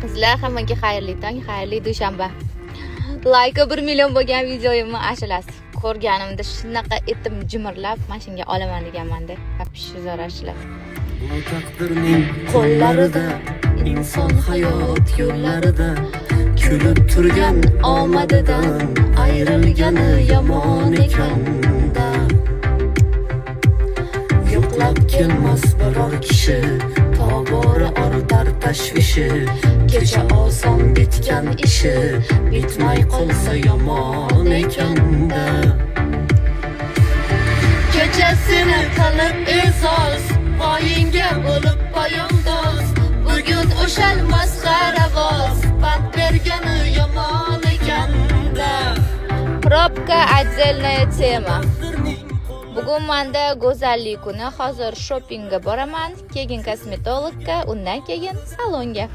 Qizlar, hammaga xayrli tong, xayrli dushanba. Layki 1 million bo'lgan videoyimni ashulasi ko'rganimda shunaqa etim jimirlab, mana shunga olaman deganmanda. Вообще zo'r ashula. Bu taqdirning qo'llarida, inson hayot yo'llarida kulib turgan omadidan ayrilgani yomon ekanda. Yo'qlab kelmas biror kishi, tobora ortar tashvishi. Kecha oson bitgan ishi bitmay qolsa yomon ekanda. Kechasini qilib e'zoz, poyingga bo'lib poyandoz, bugun o'shal masxaravoz pand bergani yomon ekanda. Пробка — отдельная тема. Bugun manda go'zallik kuni. Hozir shoppingga boraman, keyin kosmetologga, undan keyin salonga.